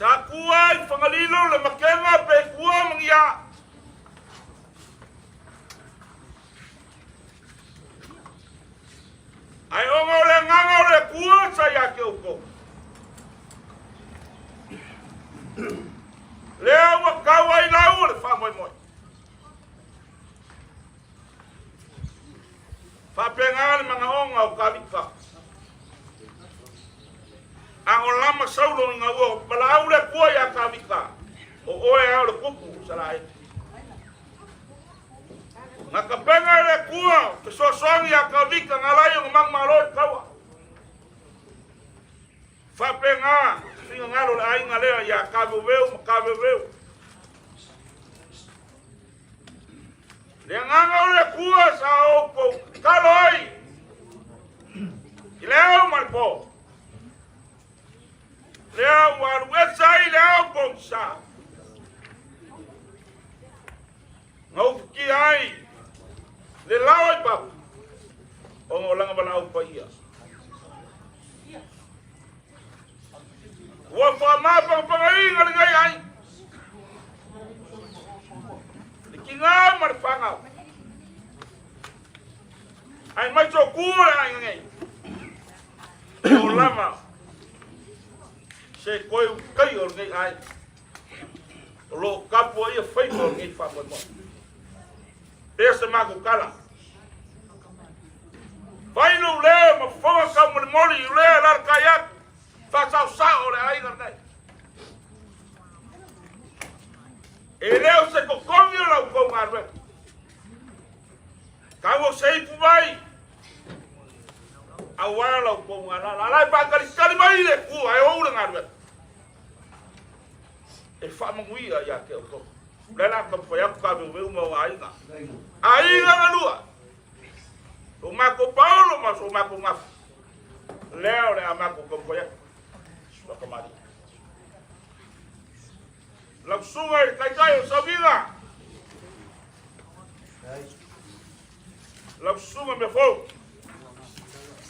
Sa tua i Fagalilo le makega pe tua magia. Ae ona o le agaga o le Atua sa ia te outou. Lea ua tau ai lau o le faamoemoe. Faapena le manaoga o Tavita. A o lama Saulo ina ua valaau le Atua iā Tavita, O oe lava o le tupu o Isaraelu. Na tapena e le Atua fesoasoani iā Tavita na ala ai ona manumalo i le taua. Faapena finagalo o le aiga lea iā Taveuveu ma Taveuveu. Le agaga o le Atua sa outou tatalo ai i le ao ma le po. Lea ua alu ese ai le ao pogisa. Na ufukia ai le lao i papa ona o lana valaau paia. Ua faamapangapagaina lenei ai le tiga ma le fanau. Ai mai so ku le aiga nei. O lava se koe ukai o lenei ai. O lo o tapu ai faiva o lenei faamoemoe. Pea se matou tala. Fai lou leo ma fofoga taumolimoli i lea e lalatai atu, faasaosao o le aiga lenei. E le o se totogi o la outou galuega. Tau o se ipu mai, aua la outou galala. Ala e faatalitali mai le Atua e ou le galuega. E faamanuia ia te outou. O le a taumafai atu taveuveu ma o aiga. Aiga na lua. So matou paolo ma so matou gafa. Lea o le a matou taumafai atu. Whakamari. Lau susuga i le taitai o Sauiga. Lau susuga mea fou.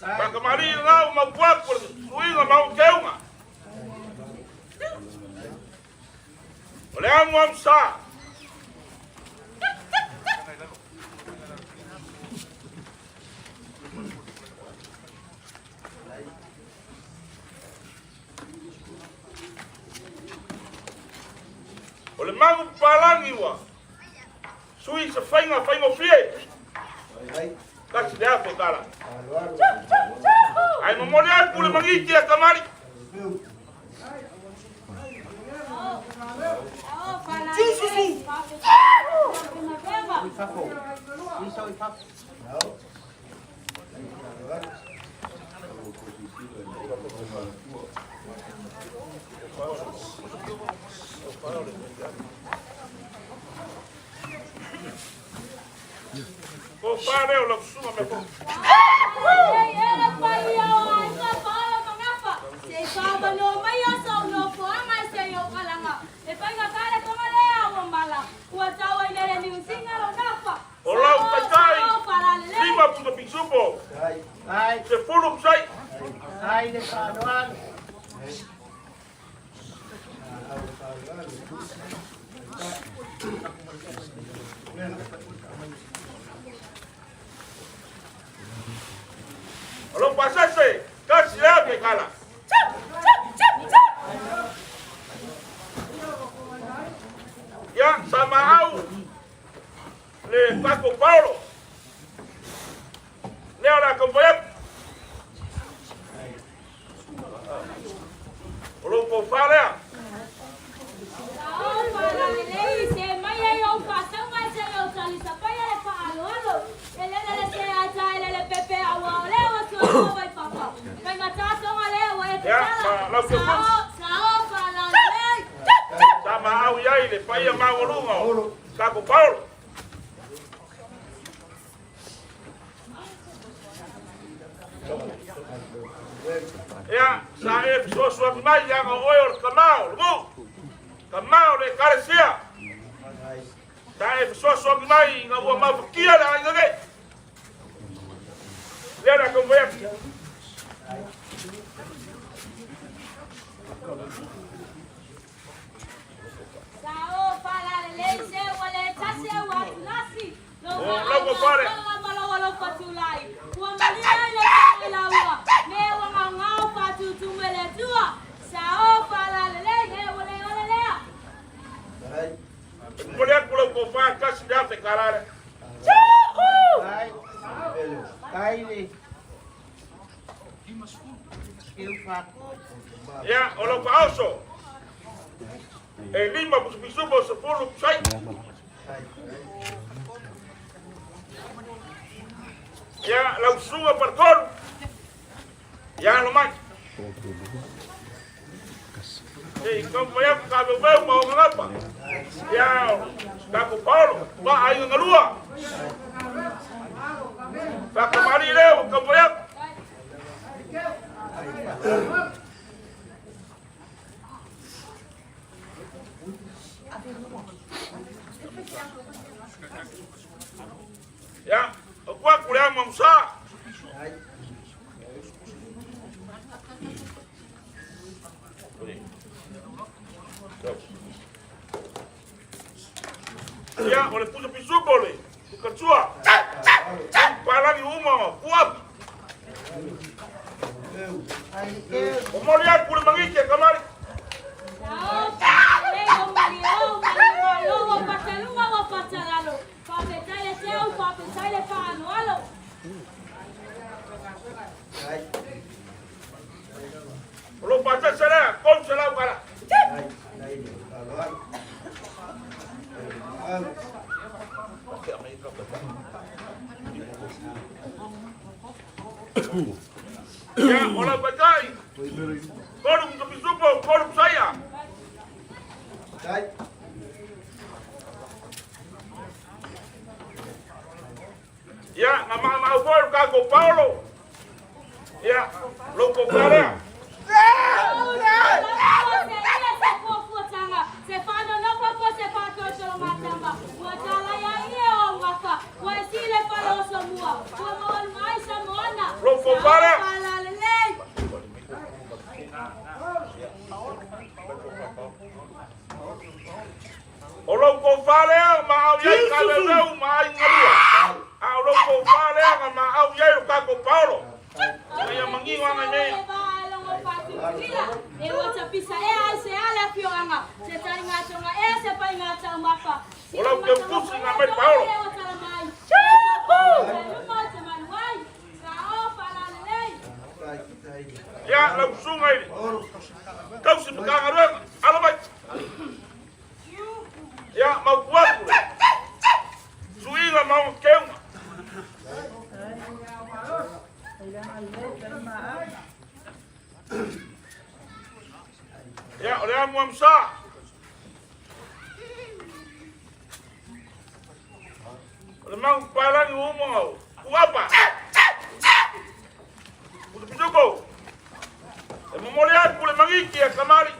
Whakamari ngau mau puaku o le suiga mau keuga. O le amuamu sa. O le magu papalagi ua sui se faiga faigofie. Tasi le afe tala. Ai momoli atu le magiti a kamali. Ko whare o lau susuga mea fou. O lau taitai, lima puta pisupo, 10 pusai. O lou pasese, kasi lea pe kala. Ia, sa maau le tatou Paolo. Lea o le a taumafai atu. O lou tofa lea. Sa maau i ai le paia maualuga o tatou Paolo. Ia, sa e fesoasoani mai leaga o oe o le tama o le nuu, tama o le ekalesia. Sa e fesoasoani mai ina ua maufatia le aiga nei. Lea o le a taumafai atu. fale. E momoli atu lau tofa e $1,000 tala lea. Ia, o lau faaoso e lima pisupisupo 10 sai. Ia, lau susuga faletolu, ia alo mai. Se i taumafai atu ka veuveu ma ona lapa. Ia, tatou Paolo, ma aiga galua. Faatamalii lea ua taumafai atu. Ia, o tua ku le amo sa. Ia, o le pusa pisupo le, katua. Palagi uma, kuapi. O moli atu le mangike, kamari. O lou patese lea, 300 tala. Ia, o lau taitai, tolu pisupo, tolu saia. Ia, na maamau foi lo tatou Paolo. Ia, lou tofa lea. Lou tofa lea. O lou tofa lea ma au i ai ka veuveu ma aiga lua. A o lou tofa lea na ma au i ai lo tatou Paolo. Ina ia manino ana i mea. O lau teutusi na mai Paolo. Ia, lau susuga i le tausi Matagaluega, alo mai. Ia, mautu atu le suiga ma ona keuga. Ia, o le amuamusa. O le mau paelagi o uma o kuapa. Putupituko. E momoli atu le mangiki e kamari.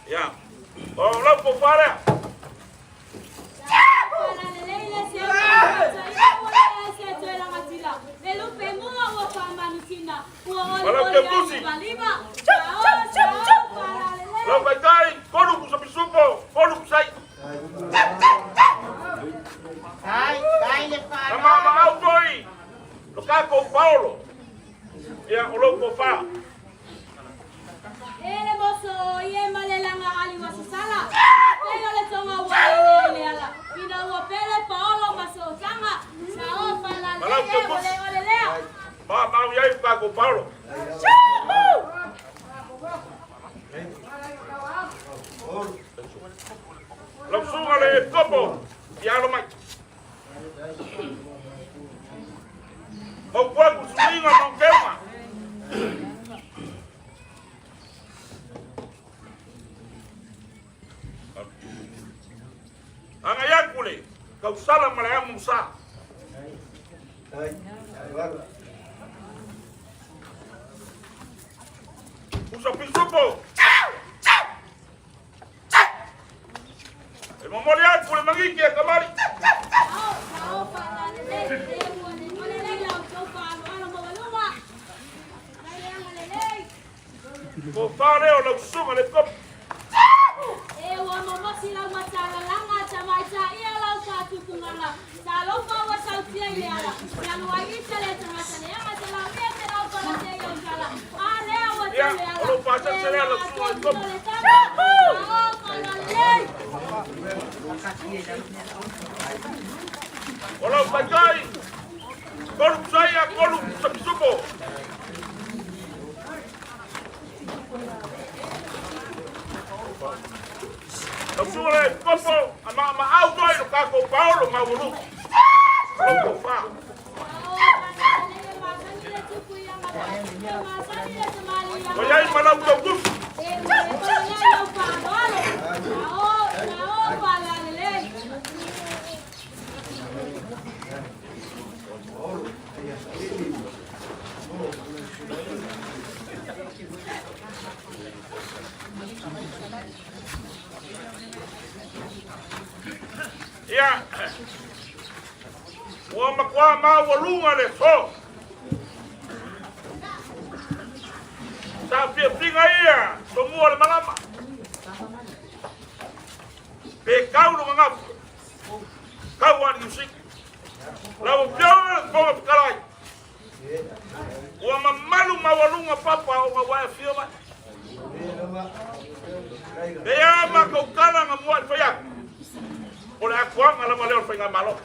Ia. O lau po lea. Walau ke pusi. Lau taitai, tolu pusa pisupo, tolu pusai. Na maamau foi lo tatou Paolo. Ia, o lou tofa. E le moso i e malelanga ali wa sasala. Pele le tonga wa ile ile ala. Ina ua pele paolo masotanga. Sa o pala le e ole ole lea. Ma mau i ai lo tatou Paolo. Lau susuga le Epikopo, ia alo mai. Mautu atu suiga ma keuga. Agai atu le tausala ma le amo sa. Usa pisupo. E momoli atu le mangiki e kamari. Tofa lea o lau susuga le kopu. E ua momosi lau matalalaga, tamaitaia lau faatupugaga, talofa ua sautia i le ala, talu ai ita le tagata leaga, te lauia te lau palate i au tala, a lea ua Ia, tau le o ala, lou e faasese lea ua lau atoa susuga le tino kopu. le tama, a o falalelei. O lau taitai, tolu pusaia, tolu pisapisupo. Lau susuga le kopo, a maamaau toi lo tatou paolo maualuga. Lau tofa. A o falalelei e masani le tupu i agavaa, e masani le tamali i Ua i ai ma agavaa. lau taugusu. E ua e palalei lau faaaloalo, a o falalelei. Ia, ua matua maualuga le aso. Sa fiafiga ia tomua le malama. Pe kau lo gagafu. Kau a le Niusika. Lau Afioga i le Fofoga Fetalai, ua mamalu maualuga papa ona ua e afio mai. E a matou tala na mua'i fai atu, o le atoaga lava lea o le faigamalo.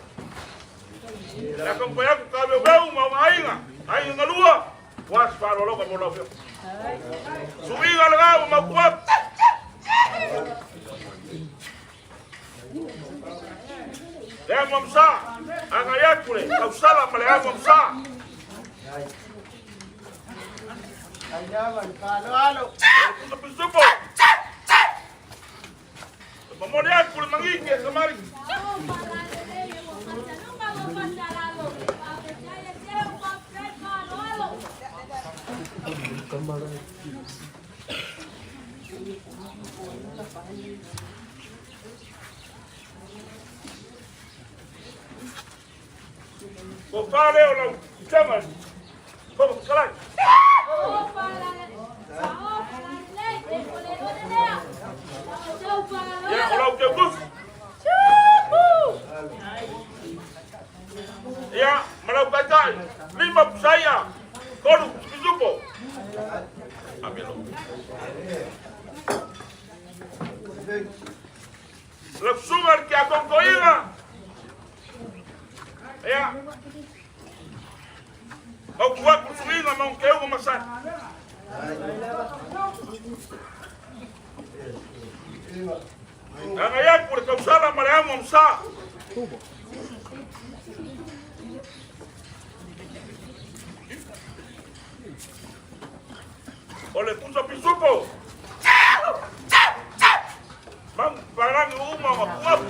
Le a taumafai atu taveuveu ma ona aiga, aiga galua, ua se faaaloaloga mo lau afioga. Suiga lena ua mautu atu. Le amo amsa, agai atu le tausala ma le amo amsa. Pisupo. Momoli atu le magiki e kamari. A o falalelei e ua fataluga ua fatalalo, faafetai le teu, faafetai faaaloalo. Tofa lea o lau Afioga i le Fofoga Fetalai. A o falalelei e o le one lea, a o tau Ia, o faaaloalo. lau teutusi. Ia, ma lau taitai, lima pusaia, tolu pisupo. Amelo. Lau susuga i le tiakono toeaina, ia, mautu atu le suiga ma ona teuga masani. Agai atu le tausala ma le amo amsa. O le pusa pisupo. Mang parangi uma ma puapu.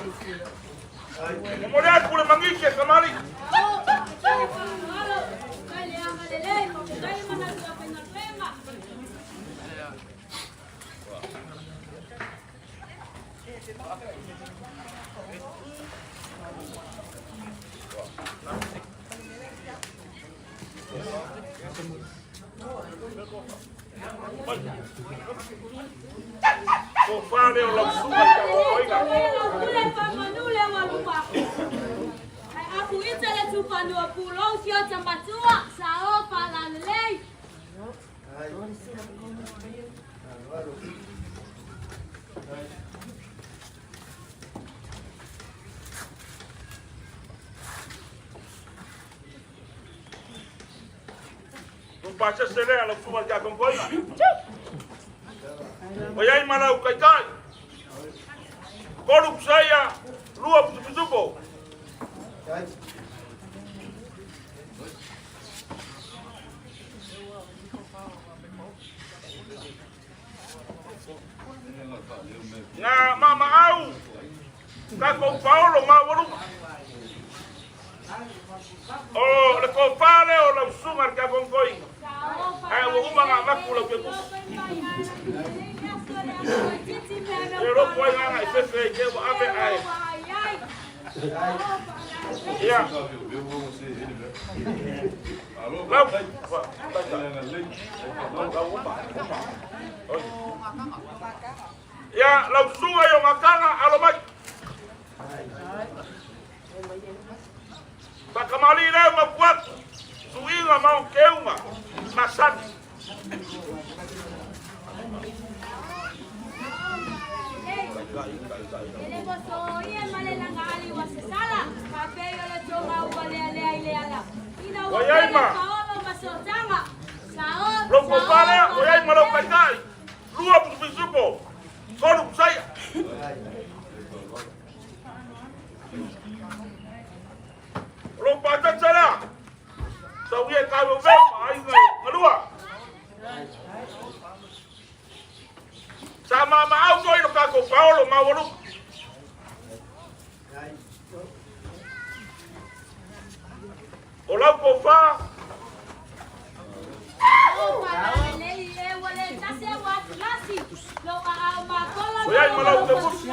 Momoli atu le magiki e kamali. A o tau faaaloalo, faafetai le agalelei, faafetai le manatu o faigaluega. Tofa lea o lau A o susuga i le falalelei, taotoina. tauia lau pule faamanu le ua luma. Ae afu ita le tufanua pulou si ota matua, sa o falalelei. Tupasese lea lau susuga i le taotoina. Ua i ai ma lau taitai. Tolu pusaia, lua pisupisupo. Na mamaau tatou paolo maualuga. O le tofa lea o lau susuga i le tiakono toeaina. Sa o Ae ua uma ona falalelei, avatu lau e teutusi. tio fai mai ai lelei le aso le aso e titi mea E meu lofo ai gaga i faaaloalo. fefe i te ua E ave ua ae. ua ai ai. A o falalelei. Ia. Lau Ia, lau susuga i o Gakaga, alo mai. Faakamalii lea ma puatu, suiga ma o keuga, masani. Ua i ai ma lou tofa lea, ua i ai ma lou taitai, lua pisupisupo, tolu pusaia. O lou patata lea, sau ia e taveuveu ma aiga i galua. Sa maamaau foi lo tatou paolo maualuga. O lau tofa. O iai ma lau temusi.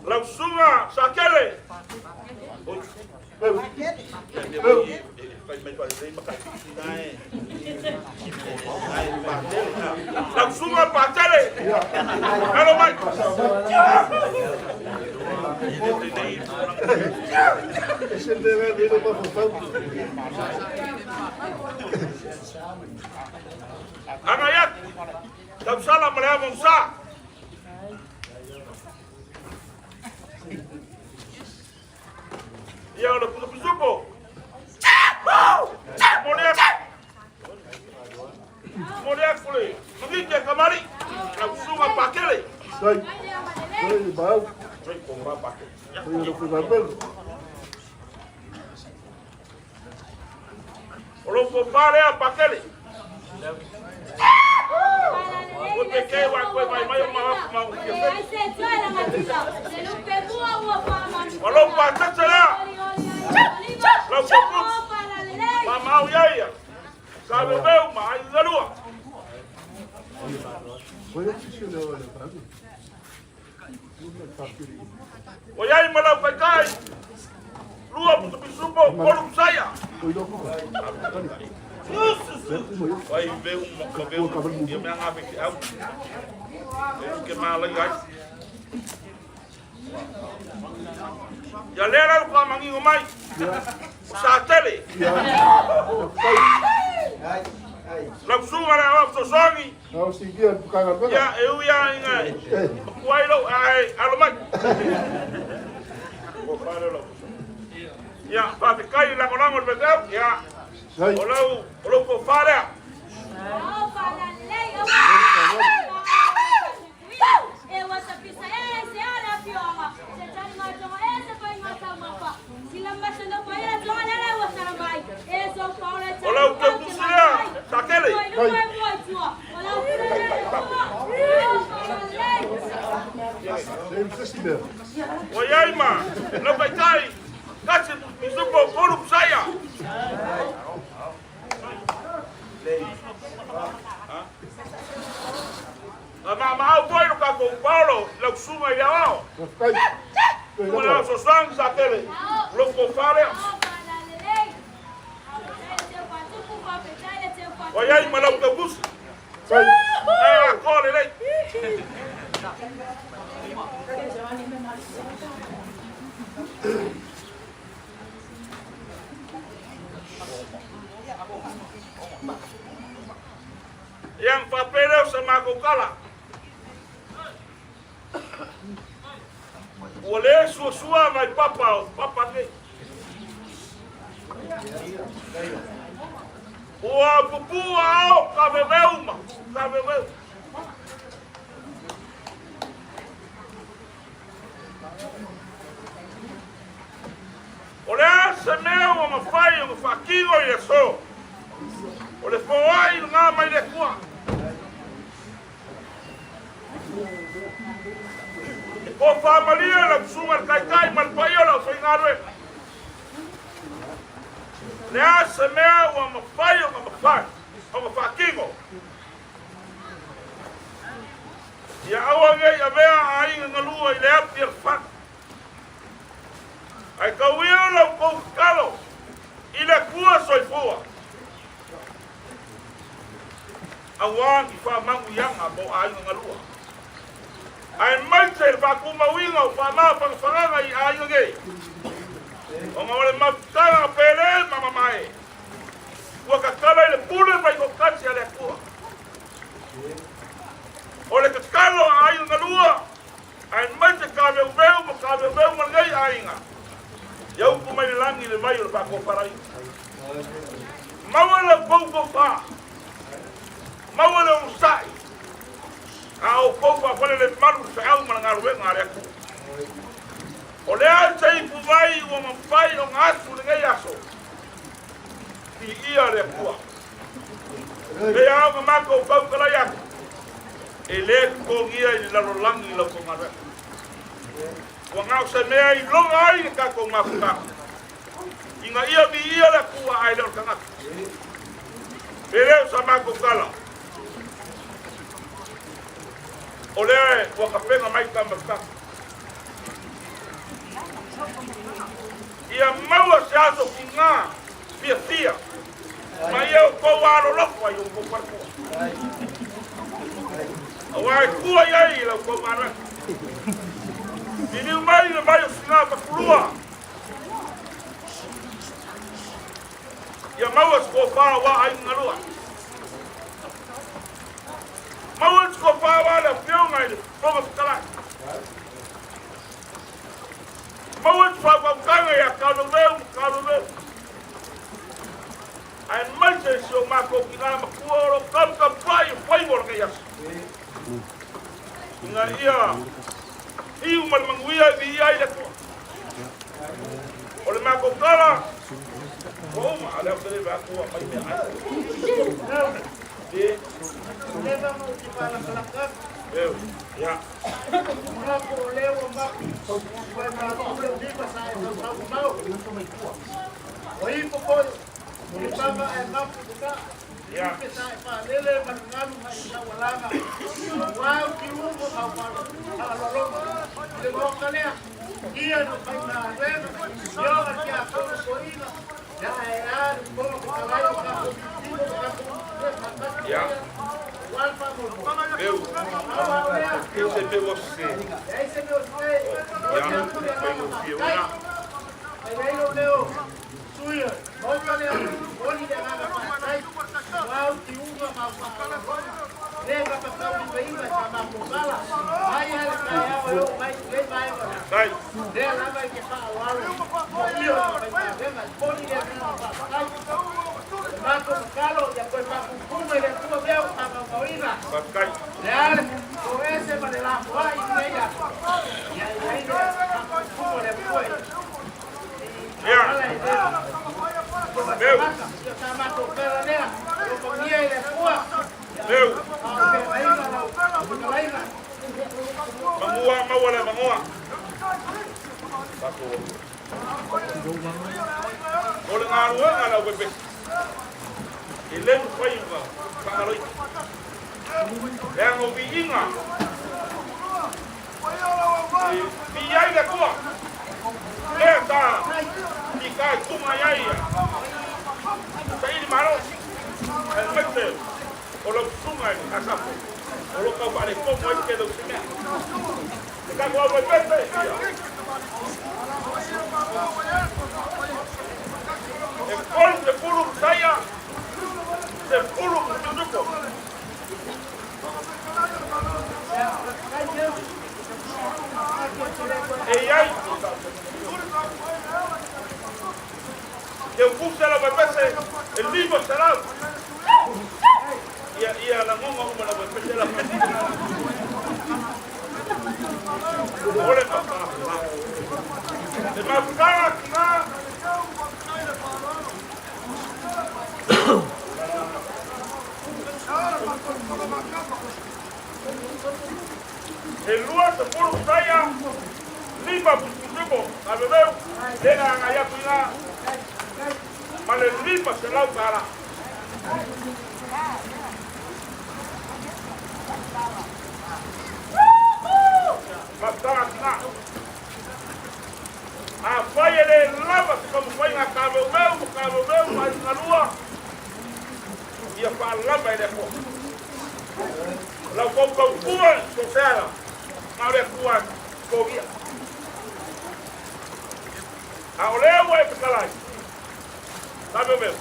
Lau susuga Sakele. Lau susuga Patele. Alo mai. Agai atu. Tausala ma le amo sa. Ia o le pisupo. Momoli atu. Momoli atu le magite kamali. Lau susuga Pakele. Sai. Sai, bau. Sai, lo O lou tofa lea Pakele. O te ke wa koe mai mai o ma ma o kia whai. O lou patata lea. Lau topu. Ma mau ia ia. Sa me meu ma ai ngalua. O iai ma lau kaikai. Lua putu pisupo, kolu pusaia. Ai veu ma veu ia mea ngā wheke au. E ke mālai ai. Ia lea lau ka mangingo mai. O sa tele. Lau suga le au sosogi. Ia e ui a inga kuai lou ai alo mai. Ko whare lau. Ia whawhekai i langolango le peteu. Ia o lau o lau ko wharea. O lau te pusi lea, Sakele. Ua i ai ma lau taitai, kasi pisupo kolu pusaia. Na maamaau foi lo tatou paolo i lau susuga i le aoao. Ua le aso sa tele, lou tofa lea. Ua i ai ma lau tautusi. E atoa lelei. Ia ona faapea lea o sa matou tala, Ua le suasua nai papa o papa nei. Ua pupua ao ka veveu ma ka veveu. O le a se mea ua mafai ona faatino i le aso? O le foai lena mai le Atua. E toafamalie lau susuga i le Taitai ma le paia o le aufaigaluega. Le a se mea ua mafai ona mafai, ona faatino. Ia aua nei avea aiga galua i le api a le fana. Ae tau ia la outou tatalo i le Atua soifua, auā ni faamanuiaga mo aiga galua, aemaise le faatumauina o faamafanafanaga i aiga nei, ona o le mafutaga pele ma mamae ua tatala i le pule faitoatasi a le Atua. O le tatalo a aiga galua, aemaise taveuveu ma taveuveu ma lenei aiga, ia upu mai le lagi le vai o le faatofalaiga. Maua le outou tofa, maua le onosai, a outou faafale le malu le feau ma le galuega a le Atua. O le a se ipu vai ua mafai ona asu lenei aso, viia le Atua. Pei a ona matou tautalai atu, e lē totogia i le lalolagi la outou galuega. Ua na o se mea i loga ai le tatou mafutaga, ina ia viia le Atua ae le o le tagata. Pe le o sa matou tala, o lea ua tapena mai ta mafutaga. Ia maua se aso figā fiafia, ma ia outou alolofa i outou faletua. Auā e tua i ai la outou galuega. Liliu mai le vai o sina patulua, ia maua se tofa auā aiga galua. Maua se tofa auā le Afioga i le Fofoga Fetalai. Maua se faautautaga ia Kaleveu ma Kaleveu, aemaise si o matou tinā matua o lo o taputapuai i faiva o lenei aso, ina ia fiu ma le manuia e viia ai le Atua. O le matou tala ua uma, a o lea ou te le vaai atu ua aumai meaai. Eu, ia. Ia. Ia. Eu. Ese meu você. Ia. Faigofie ona. Dai. Faafetai. Ia. Meu. Meu. Mangua, maua le mangua. O le galuega lau pepesi, e le mafai ona faagaloina. Leaga o viiga e viia ai le Atua, lea sa fitaituga ai ai ia saili malo, aemaise o lau susuga i le Asafo, o lo o tau faaletonu ai le tele o isi mea. Le tatou au pepese, ia. E 30 saia, 10 pututuko. E i ai te ufusa lau pepese e 500. Ia ia lagona uma lau pepese lau. O le le mafutaga tina. E 20 saia, 5 pututuko, aveveu, le na agai atu i ngā. Ma le $500. Faafetaga tina. Afai e le lava se taumafaiga a Kameumeu ma Kameumeu ma Aiga Lua, ia faalava e le Atua. Lau tou tautua i soseala, na o le Atua togia. A o lea ua e fetalai, Kameumeu.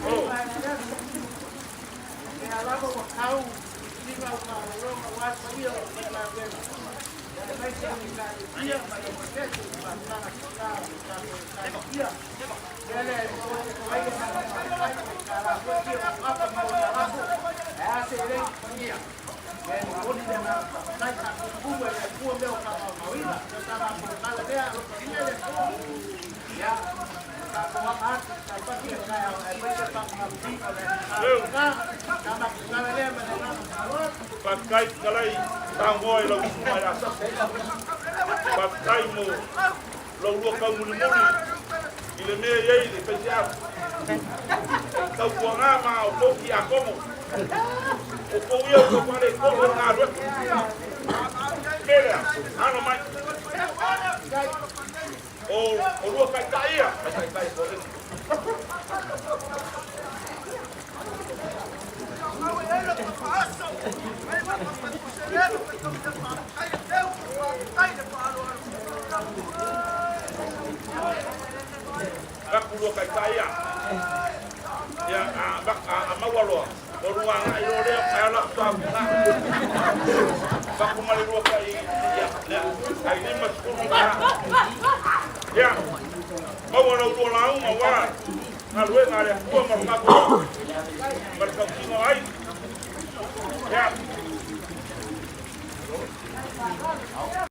Oh. Faafetai fetalai Samoa i lau susuga ia Sasa. Faafetai mo lau lua taumulimuli i le mea e i ai le faifeau. Tautuaga ma o tou tiakono. O tou ia o tou faaletonu o le galuega. Mea lea, ano mai. O lua taitai ia, mai taitai e toalima. Vaku lua taitai ia. Ia, a maua loa, o lua agai loa lea, ae ala atu au ina. Vaku ma le lua tai, ia, lea, tai $50. Ia, maua lau lua lauga aua galuega a le Atua ma le tatou ma le